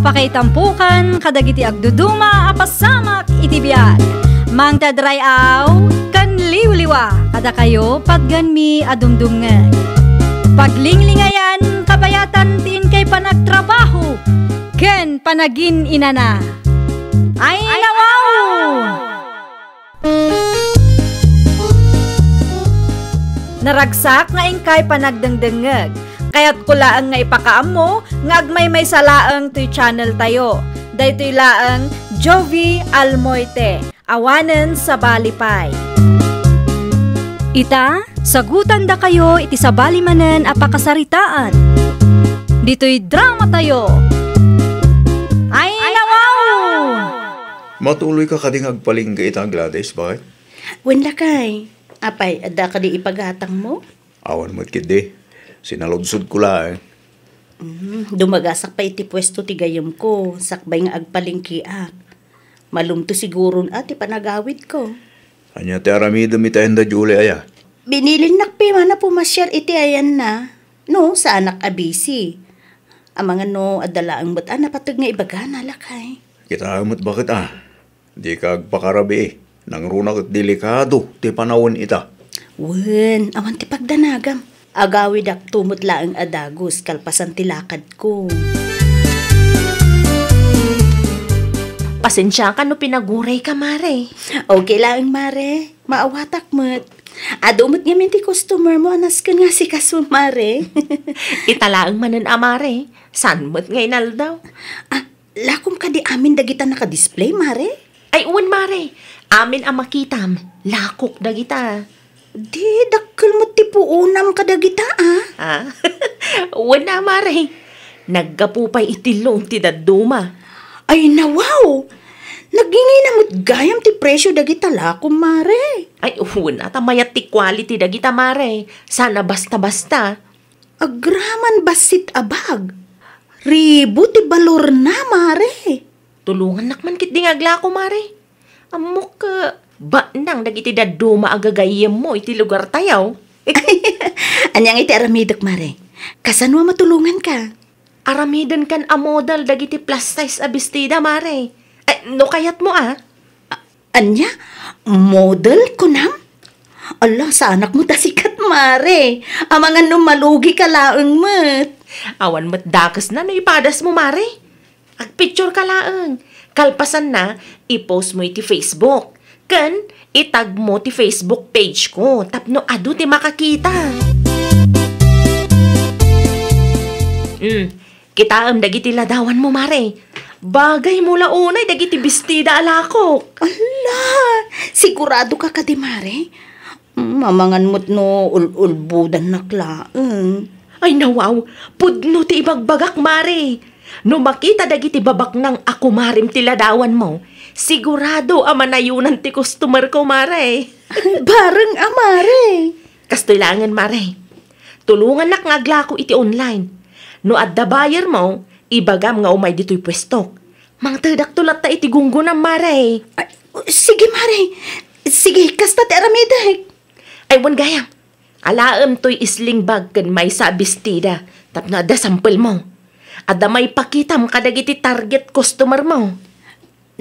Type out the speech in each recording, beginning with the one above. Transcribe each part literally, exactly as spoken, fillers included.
Pakaitampokan kadagiti agduduma a pasamak iti biag. Mangted ray-aw ken liwliwa kadakayo patgenmi a dumdumngeg. Paglinglingayan kabayatan ti inkay panagtrabaho ken panagin-inana. Ay, nawaw! Naragsak nga inkay panagdengdengngeg. Kayatko laeng nga ipakaammo nga agmaymaysa laeng toy channel tayo. Daytoy laeng Jovi Almoite, awanen sabali pay. Ita, sagutandakayo iti sabali manen a pakasaritaan. Ditoy drama tayo. Ay, nawaw! Matuloy ka kadi nga agpalengke ita, Gladys, baket? Wen, lakay. Apay, adda kadi ipagatangmo? Awan met ketdi. Sinaludsodko laeng. Mm, dumagasak pay iti puesto ti gayyemko, sakbay nga agpalengkeak. Malumto siguron a ti panagawidko. Ania ti aramidem ita, Inda Julie, aya? Binilinnak pay man a pumasiar iti ayanna. No, saanak a busy. Amangan no adda laeng met a napateg nga ibagana, lakay. Kitaem met, baket a. Dika agpakarabii. Nangruna ket delikado ti panawen ita. Wen, awan ti pagdanagam. Agawidakto met laeng a dagus kalpasan ti lakadko. Pasensiaka no pinagurayka, Mare. Okay laeng, Mare. Maawatak met. Adu met ngamin ti customer mo a nasken nga asikaso, Mare. Ita laeng manen a, Mare. Saan met nga inaldaw? Ah, lakom kadi amin dagita naka-display, Mare? Ay, wen, Mare. Amin a makitam, lakok dagita. Di, dakkel met ti puonam kadagita, ah. Ah? Wen a, Mare. Naggapu pay iti loan ti dadduma. Ay, nawaw! Nagingina met gayam ti presio dagita lakom, Mare. Ay, wen a, ta mayat ti quality dagita, Mare. Saan a basta-basta. Agraman bassit a bag. Ribu ti balorna, Mare. Tulongannak man ketdi nga aglako, Mare. Ammok, ah, baknang dagiti dadduma a gagayyemmo iti lugartayo. Ania nga iti aramidek, Mare? Kasano a matulonganka? Aramidenkan a model dagiti plus size a bestida, Mare. Ay, no kayatmo, ah. Ania? Model, kunam? Ala, saanak met a sikat, Mare. Amangan no malugika laeng met. Awan met dakesna no ipadasmo, Mare. Agpicture ka laeng. Kalpasanna, i-post mo iti Facebook. Ken, itag mo ti Facebook page ko tapno adu ti makakita. Hmm, kitaem dagiti ladawanmo, Mare. Bagaymo la unay dagiti bestida a lakok. Ala, sigurado ka kadi, Mare? Mm, amangan met no ul-ulbodannak laeng. Ay, nawaw, pudno ti ibagbagak, Mare. No makita dagiti babaknang a kumarim ti ladawanmo, sigurado a manayonan ti customer ko, Mare. Bareng a, Mare. Kastoy laengen, Mare. Tulongannak nga aglako iti online. No adda buyer mo, ibagam nga umay ditoy puestok. Mangtedakto latta iti gunggonam, Mare. Ay, sige, Mare. Sige, kasta ti aramidek. Ay, wen gayam. Alaem toy sling bag ken maysa a bestida tapno adda sampel mo. Adda maipakitam kadagiti target customer mo.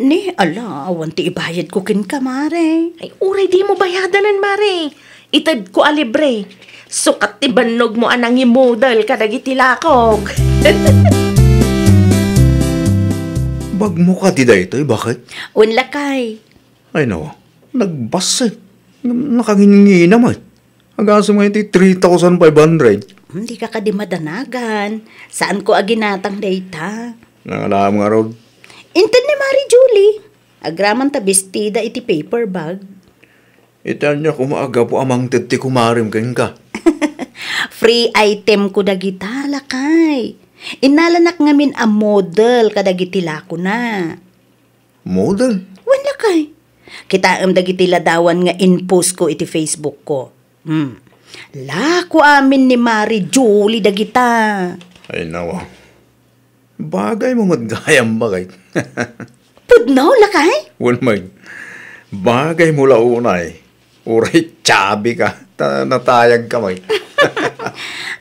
Ni, ala, awan ti ibayadko kenka, Mare. Ay, uray dimo bayadanen, Mare. Itedko a libre. Sukat ti bannogmo a nangimodel kadagiti lakok. Bagmo kadi daytoy, baket? Wen, lakay. Ay, no. Nagbassit. Nakangingina met. Agasem nga iti three thousand five hundred. Hmm, dika kadi madanagan. Saanko a ginatang dayta. Nangalaam ngarud. Inted ni Mari Julie. Agraman ta bestida iti paper bag. Iti ania koma a gapu a mangted ti kumarim kenka? Free item ko dagita, lakay. Innalanak ngamin a model kadagiti lakona. Model? Wen, lakay. Kitaem dagiti ladawan nga in-post ko iti Facebook ko. Hmm. Lako amin ni Mari Julie dagita. Ay, nawa. Bagaymo met gayam, baket. Pudno, lakay? Wen, met. Bagaymo la unay. Uray chubby ka. Ta-, natayag ka, met.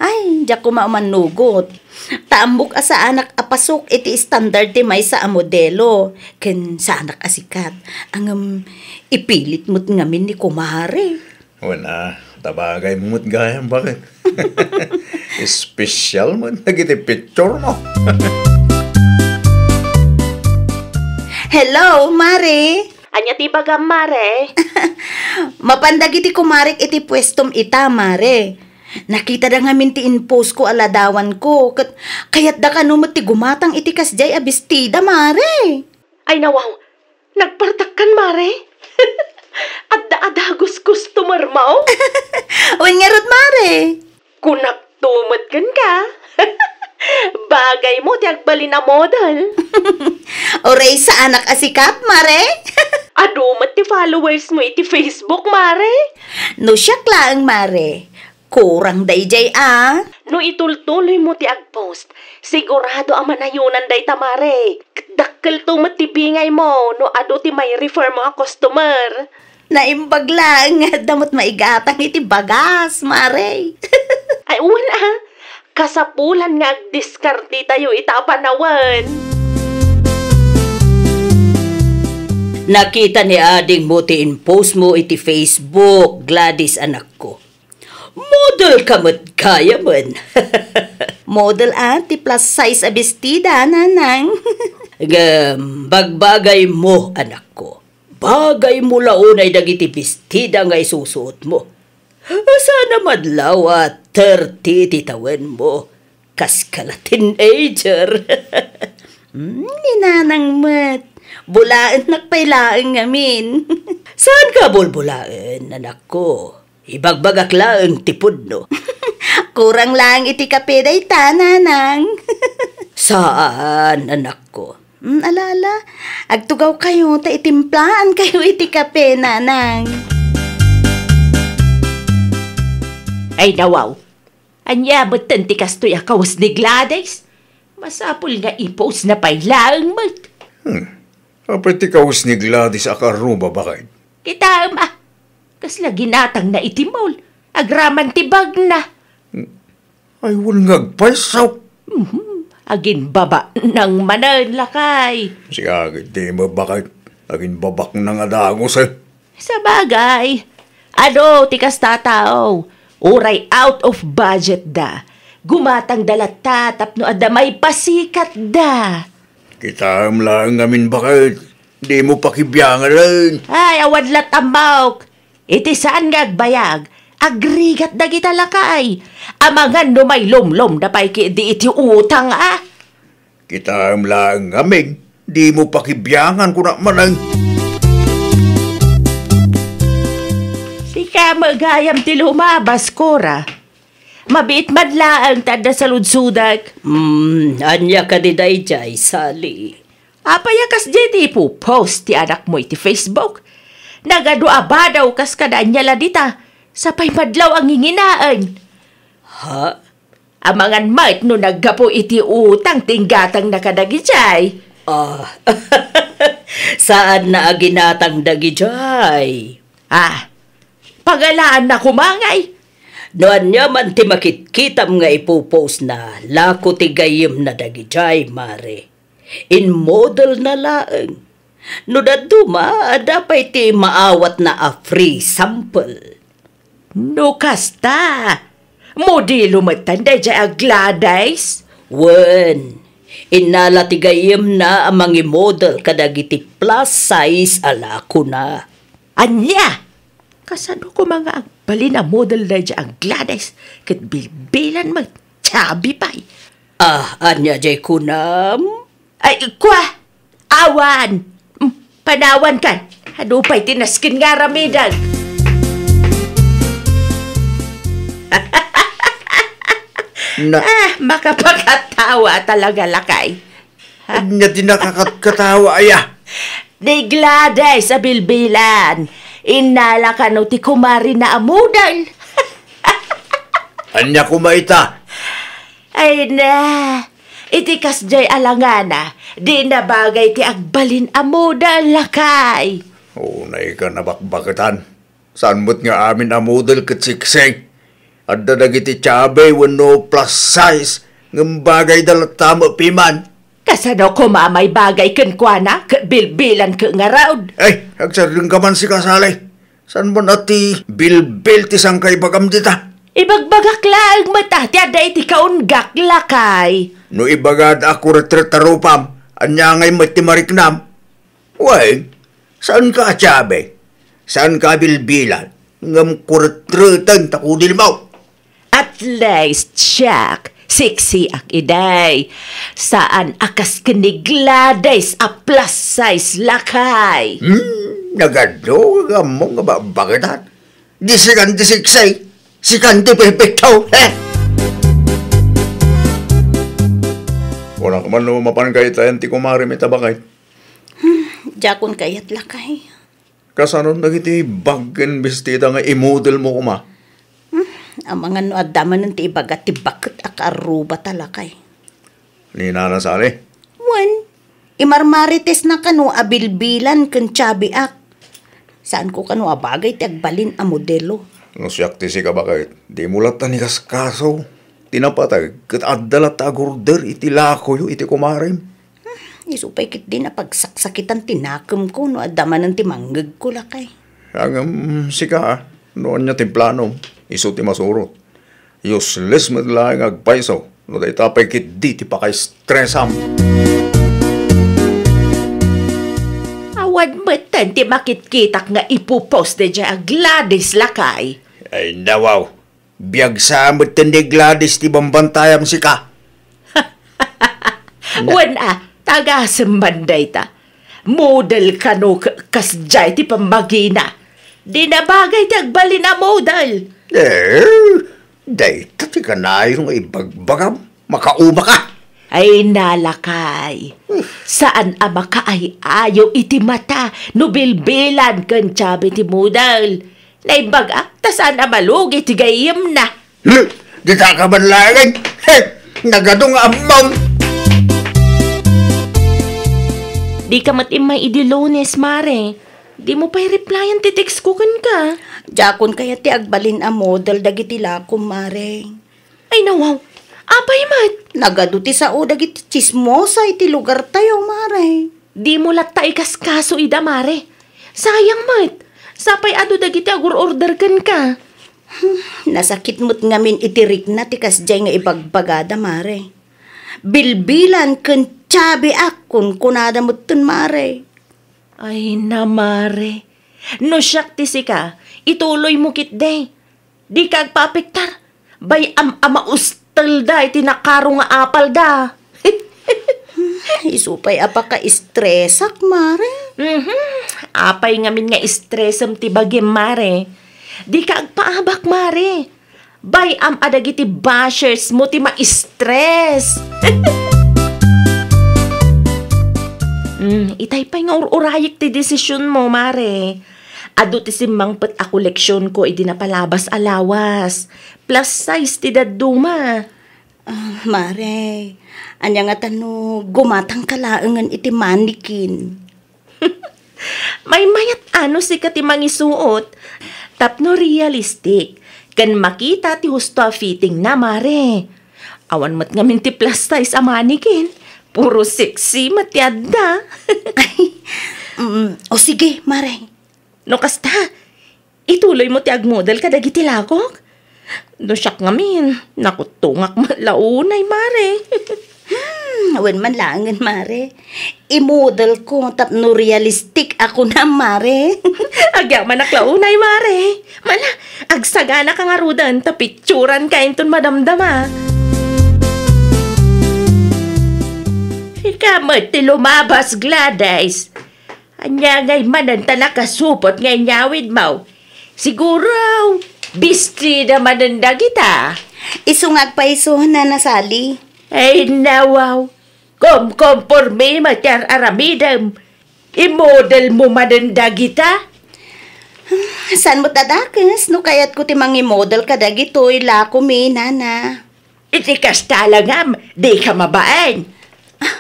Ay, Diak koma umannugot. Ta ammok a saanak a pasok iti standard ti maysa a modelo, ken saanak a sikat. Ngem, ipilit met ngamin ni kumare. Wen a, ta bagaymo met gayam, baket. Espesyal met dagiti picturemo. Hello, mare. Ania ti ibagam, mare? Mapan dagiti kumarek iti puestom ita, mare. Nakitada ngamin ti in-postko a ladawanko, ket kayatda kano met ti gumatang iti kasdiay a bestida, mare. Ay, nawaw, nagpartakkan, mare. Adda a dagus customermo? Wen ngarud, mare. Kunakto met kenka. Bagaymo ti agbalin a model. Uray saanak a sikat, mare. Adu met ti followersmo iti Facebook, mare. No siak laeng, mare, kurang daydiay a. No itultuloymo ti agpost, sigurado a manayonan dayta, mare. Ket dakkelto met ti bingaymo no adu ti mai-refermo a customer. Naimbag laeng nga adda met maigatang iti bagas, mare. Ay, wen a, kasapulan nga agdiskartetayo ita a panawen. Nakita ni adingmo ti in-postmo iti Facebook, Gladys, anakko. Model ka met gayamen. Model a ti plus size a bestida, nanang. Ngem, bagbagaymo, anakko. Bagaymo la unay dagiti bestida nga isusuotmo. Saan a madlaw a thirty ti tawenmo. Kaska la teenager. Hmm, ni nanang met. Bulaennak pay laeng ngamin. Saanka a bulbulaen, anakko? Ibagbagak laeng ti pudno. Kurang laeng iti kape dayta, nanang. Saan, anakko. Mm, ala, ala. Agtugawkayo ta itimplaankayo iti kape, nanang. Ay, nawaw. Ania metten ti kastoy a kawes ni Gladys? Masapul nga i-postna pay laeng met. Hmm. Apay ti kawes ni Gladys a karuba, baket? Kitaem a. Kasla ginatangna iti mall. Agraman ti bagna. Ay, wen nga agpayso. Mhm. Aginbabaknang manen, lakay. Siak iti mabaket. Aginbabaknang a dagus, eh. Sabagay, adu ti kasta a tao, uray out of budget da, gumatangda latta tapno adda maipasikatda. Kitaem laeng ngamin, baket, dimo pakibianganen. Ay, awan latta, ammok. Iti saan nga agbayag, agrigat dagita lakay. Amangan no mailumlomda pay ketdi iti utang, a. Kitaem laeng ngamin, dimo pakibiangan, kunak manen. Sika met gayam ti lumabas, Cora. Mabiit man laeng ti adda saludsodek. Hmm, ania kadi daydiay, Sally? Apay a kasdiay ti ipu-post ti anakmo iti Facebook? Nagadu a badaw kas kada ania la dita, sapay madlaw a nginginaen. Ha? Amangan met no naggapu iti utang ti inggatangna kadagijay. Ah, saanna a ginatang dagijay. Ah, pagalaanna koma ngay. No ania man ti makitkitam nga ipu-postna, lako ti gayyemna dagijay, mare. Inmodelna laeng. No dadduma, adda pay ti maawatna a free sample. No kasta, modelo metten daydiay a Gladys? Wen, innala ti gayyemna a mangimodel kadagiti plus size a lakona. Ania? Kasano koma nga agbalin a model daydiay a Gladys ket bilbilan met, chubby pay? Ah, ania jay kunam? Ay, kua! Awan! Mm, panawankan! Adu pay ti nasken nga aramidek? Na- Ah, makapakatawa talaga, lakay. Ania ti nakakatkatawa, aya? Ni Gladys a bilbilan. Innala kano ti kumarina a model. Ania koma ita? Ay na, iti kasdiay a langana, di na bagay ti agbalin a model, lakay. Unayka nabakbaketan. Saan met nga amin a model ket sexy? Adda dagiti chubby wenno plus size, ngem bagayda latta met piman. Kasano koma may bagay kenkuana ket bilbilan ket ngarud? Ay, agsardengka man sika, Sally. Saan man a ti bilbil ti sangkaibagam dita? Ibagbagak laeng met a ti adda iti kaunggak, lakay. No ibagad a kuretreta rupam, ania ngay met ti mariknam? Wen, saanka a chubby, saanka a bilbilan, ngem kuretreten ta kudilmo. At least, siak, sexy ak iday. Saan a kas ken ni Gladys a plus size, lakay. Hmm, nagadu nga ammom nga babaketan. Di sikan ti sexy, sikan ti perfecto. Eh! Kunak man no mapan kayat ti kumarem ita, baket. Hmm, diakon kayat, lakay. Kasano dagiti bag ken bestida nga imodel mo koma? Hmm, amangan no adda manen ti ibaga ti baket a kaarrubata, lakay. Ni Nana Sally? Wen, imarmaritesna kano a bilbilan ken chubby-ak. Saanko kano a bagay ti agbalin a modelo. No siak ti sika, baket, dimo latta ni kaskaso. Ti napateg ket adda latta agurder iti lakoyo iti kumarem. Isu pay ketdi napagsaksakitan ti nakemko no adda manen ti mangngegko, lakay. Ngem sika, no ania ti planom, isu ti masurot. Useless met laeng nga agpayso no dayta pay ketdi ti pakaistresam. Awan metten ti makitkitak nga ipopost daydiay a Gladys, lakay. Ay, nawaw. Biag sa metten ni Gladys ti bambantayam sika. Wen a, tagasem man dayta. Model kano k-, kasdiay ti pammagina. Dina bagay ti agbalin a model. Eh, dayta ti kanayon nga ibagbagam. Makauma ka. Ay, nalakay. Saan a makaay-ayo iti mata no bilbilan ken chubby ti model. Naimbag-ak ta saan a malugi ti gayyemna. Hmm, dita ka man laeng. He, nagadu nga ammom. Dika met immay idi Lunes, mare. Dimo pay replyan ti text ko kenka. Diakon kayat ti agbalin a model dagiti lakom, mare. Ay, nawaw. Apay met? Nagadu ti sao dagiti tsismosa iti lugartayo, mare. Dimo latta ikaskaso ida, mare. Sayang met. Sapay adu dagiti agur-order kenka. Hmm, nasakit met ngamin iti rikna ti kasdiay nga ibagbagada, mare. Bilbilan ken chubby-ak, kunkunada metten, mare. Ay na, mare. No siak ti sika, ituloymo ketdi. Dika agpaapektar. Bay-am a maustelda iti nakaro nga apalda. Isu pay a pakaistresak, mare. Mhm. Apay ngamin nga istresem ti bagim, mare? Dika agpaabak, mare. Bay-am a dagiti bashers mo ti ma-stress. Mm, itay pay nga ur-urayek ti desisyon mo, mare. Adu ti simmangpet a koleksionko idi napalabas a lawas. Plus size ti dadduma. Ah, mare, ania ngata no gumatangka laengen iti mannequin? Maymayat a no sika ti mangisuot tapno realistic ken makita ti husto a fittingna, mare. Awan met ngamin ti plus size a mannequin. Puro sexy met ti adda. Ay, mm, o sige, mare. No kasta, ituloymo ti agmodel kadagiti lakok? No siak ngamin, nakuttongak met la unay, mare. Hmm, wen man laengen, mare. Imodelko tapno realistic a kunam, mare. Agyamanak la unay, mare. Mala, agsaganaka ngaruden ta pitsuranka inton madamdama. Sika met ti lumabas, Gladys. Ania ngay manen ta nakasupot nga inyawidmo? Siguro, bestida manen dagita. Isu nga agpayso, Nana Sally. Ay, nawaw. Kumkumporme met ti ar-aramidem. Imodel mo manen dagita? Saan met a dakes no kayatko ti mangimodel kadagitoy, lakomi, Nana. Iti kasta la ngem, dika mabain. Ah,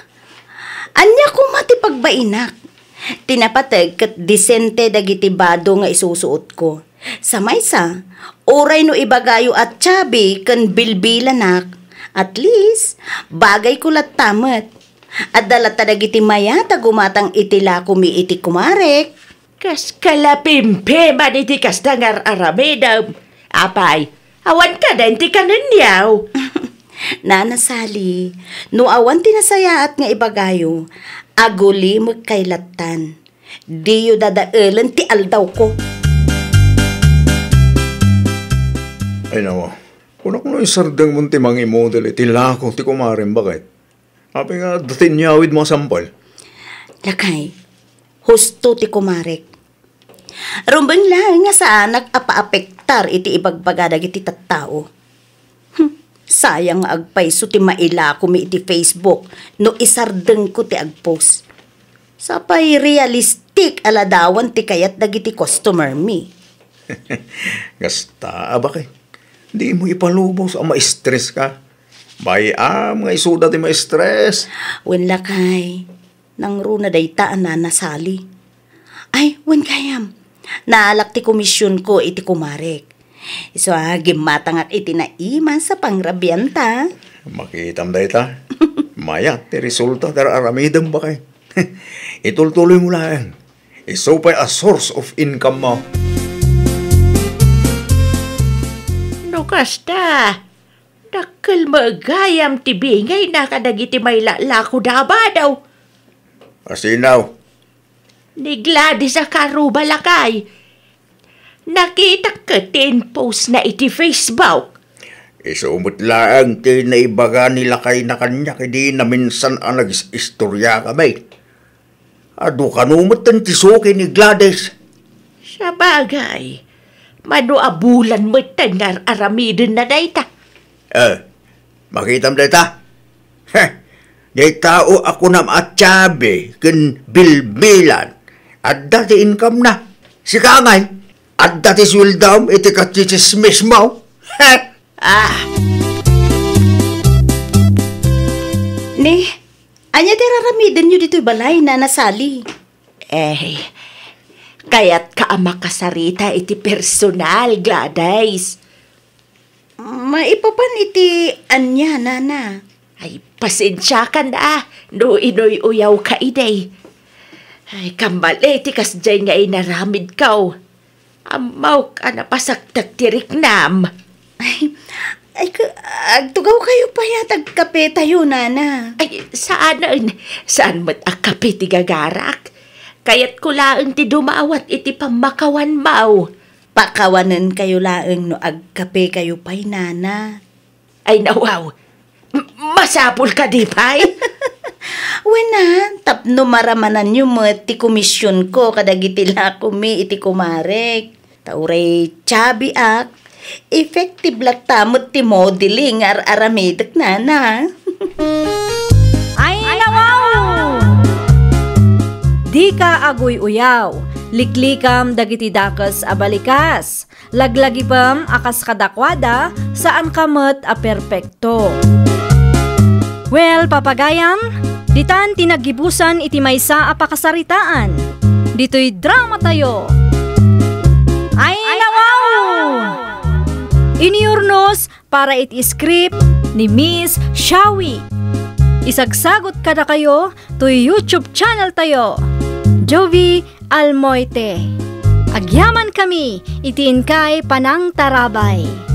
ania koma ti pagbainak? Ti napateg ket disente dagiti bado nga isusuotko. Sa maysa, uray no ibagayo a Chubby ken bilbilanak, at least, bagayko latta met. Adda latta dagiti mayat a gumatang iti lakomi iti kumarek. Kas kalapimpiman iti kasta nga ar-aramidem. Apay, awan kadi ti kanenyaw. Nana Sally, no awan ti nasayaat nga ibagayo, agulimek kay lattan. Diyo dadaelen ti aldawko. Ay, nawa. Kunak no isardengmon ti mangimodel iti lako ti kumarem, baket. Apay nga adda ti inyawidmo a sampol? Lakay, husto ti kumarek. Rumbeng laeng nga saanak a paapektar iti ibagbaga dagiti tattao. Hmm, sayang nga agpayso ti mailakomi iti Facebook no isardengko ti agpost. Sapay realistic a ladawan ti kayat dagiti customer mi. Kasta, a, baket. Dimo ipalubos a ma-stress ka. Bay-am nga isuda ti ma-stress. Wen, lakay, nangruna dayta a Nana Sally. Ay, wen gayam, naalak ti komisionko iti kumarek. Isu a gimmatangak iti naimas a pangrabianta. Makitam dayta. Mayat ti resulta ti ar-aramidem, baket. Itultuloymo laeng. Isu pay a source of income mo. No kasta, dakkel met gayam ti bingayna kadagiti mailalako da a bado. Asino? Ni Gladys a karuba, lakay. Nakitak ket ti in-postna iti Facebook. Isu met laeng ti naibaga ni lakayna kaniak idi naminsan a nag-is-istoriakami. Adu kano metten ti suki ni Gladys. Sabagay, mano a bulan metten nga ar-aramidenna dayta. Eh, makitam dayta? Heh, dayta a kunam a Chubby ken bilbilan. Adda ti income na. Sika ngay, adda ti sueldom iti kachichismis mo. Heh. Ah. Ni, ania ti raramidenyo ditoy balay, Nana Sally? Eh, kayatka a makasarita iti personal, Gladys. Maipapan iti ania, Nana? Ay, pasensiakan a, no inuy-uyawka idi. Ay, kammali ti kasdiay nga inaramidko. Ammok a napasaktak ti riknam. Ay, ay, ka-, agtugawkayo pay a tagkapetayo, Nana. Ay, saanen. Saan met a kape ti gagarak. Kayatko laeng ti dumawat iti pammakawanmo. Pakawanenkayo laeng no agkapekayo pay, Nana. Ay, nawaw. M-, masapul kadi pay? Wen a, tapno maramananyo met ti komisionko kadagiti lakomi iti kumarek. Ta uray Chubby ak, effective latta met ti modeling nga ar-aramidek, Nana. Ay, nawaw! Dika aguy-uyaw, liklikam dagiti dakes a balikas. Laglagipem a kas kadakuada, saanka met a perpekto. Well, papagayam, ditan ti naggibusan iti maysa a pakasaritaan. Ditoy dramatayo. Ay, nawaw! Inurnos para iti script ni Miss Shawi. Isagsagot kadakayo toy YouTube channel tayo, Jovie Almoite. Agyamankami iti inkay panangtarabay.